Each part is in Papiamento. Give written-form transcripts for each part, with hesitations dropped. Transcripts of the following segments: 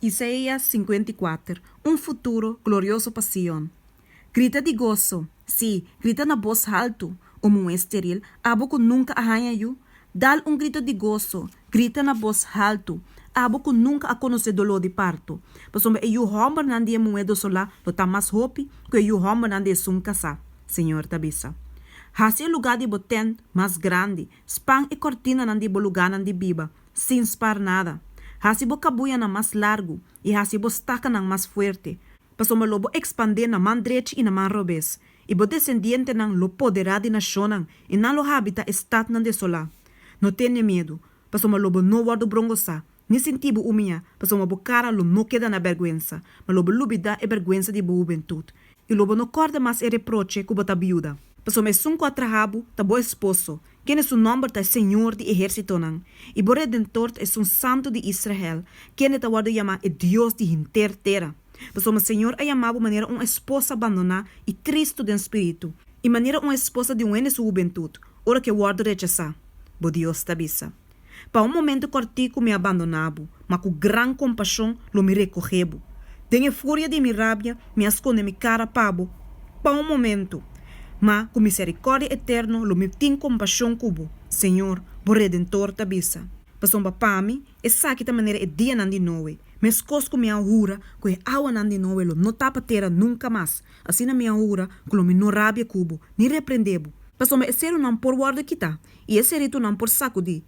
Isaías 54, Un futuro glorioso pa Sion. Grita di goso, sí, grita na bos haltu, o muhé steril, abo ku nunka a haña yu. Dal un gritu di goso, grita na bos haltu, abo ku nunka a konosé doló di parto, pasobra e yu hòmbernan di e muhé dosolá lo ta mas hopi ku e yu hòmbernan di esun kasá, Señor ta bisa. Hasi e lugá di bo tènt mas grandi, span e kòrtinanan di bo lugánan di biba, sin spar nada. Hasi bo kabuyanan mas largu i hasi bo stakanan mas fuerte, pasobra lo bo ekspandé na man drechi i na man robes, i bo desendientenan lo poderá di nashonnan i nan lo habitá e statnan desolá. No tene miedu, pasobra lo bo no wòrdu brongosá, ni sinti bo humiyá, pasobra bo kara lo no keda na bèrgwensa, ma lo bo lubidá e bèrgwensa di bo hubentut, i lo bo no kòrda mas e reproche ku bo ta biuda. Pasobra esun ku a traha bo ta bo esposo, kende su nòmber ta e Señor di ehérsitonan, i bo Redentor ta Esun Santu di Israel, kende ta wòrdu yamá e Dios di henter tera. Pasobra Señor a yama bo manera un esposa bandoná i tristu den spiritu, i manera un esposa di un hende su hubentut, ora ku e wòrdu rechasá, bo Dios ta bisa. Pa un momentu kòrtiku mi a bandoná bo, ma ku gran kompashon lo mi rekohé bo. Den e furia di mi rabia mi a skonde mi kara pa bo pa un momentu, ma ku miserikòrdia eterno lo mi tin kompashon ku bo, Señor, bo Redentor ta bisa. Pasobra pa mi, esaki ta manera e dianan di Noe, meskos ku mi a hura ku e awanan di Noe lo no tapa tera nunka mas, asina mi a hura ku lo mi no rabia ku bo, ni reprendé bo. Pasobra e serunan por wòrdu kitá, i e seritunan por sakudí,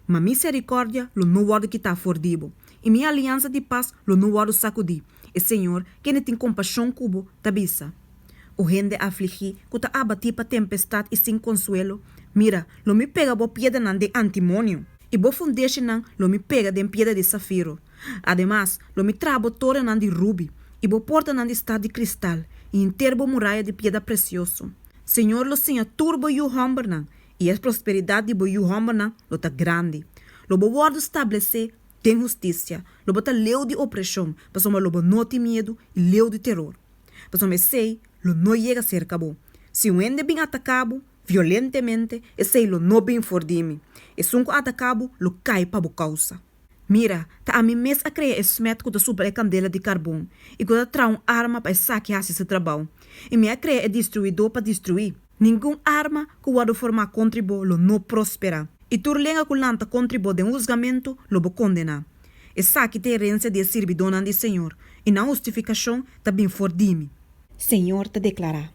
ma miserikòrdia lo no wòrdu kitá for di bo, i mi aliansa di pas lo no wòrdu sakudí, e Señor, kende tin kompashon ku bo, ta bisa. O hende afligí ku ta abatí pa tempestat i sin konsuelo, mira, lo mi pega bo piedranan den antimonio, i bo fundeshinan lo mi pega den piedra di safiro. Ademas, lo mi traha bo torennan di rubi, i bo portanan di stat di kristal, i henter bo muraya di piedra presioso. Señor lo siña tur bo yu hòmbernan, i e prosperidat di bo yu hòmbernan lo ta grandi. Lo bo wòrdu stablesé den hustisia, lo bo ta leu di opreshon, pasobra lo bo no tin miedu, i leu di teror, pasobra esei lo no yega serka bo. Si un hende bin ataká bo violentemente, esei lo no bin for di mi. Esun ku ataká bo lo kai pa bo kousa. Mira, ta ami mes a krea e smet ku ta supla e kandela di karbon i ku ta traha un arma pa esaki hasi su trabou, i mi a krea e destruidó pa destruí. Ningun arma ku wòrdu formá kontri bo lo no prosperá, i tur lenga ku lanta kontri bo den husgamentu lo bo kondená. Esaki ta herensia di e sirbidónan di Señor, i nan hustifikashon ta bin for di mi. Señor ta deklará.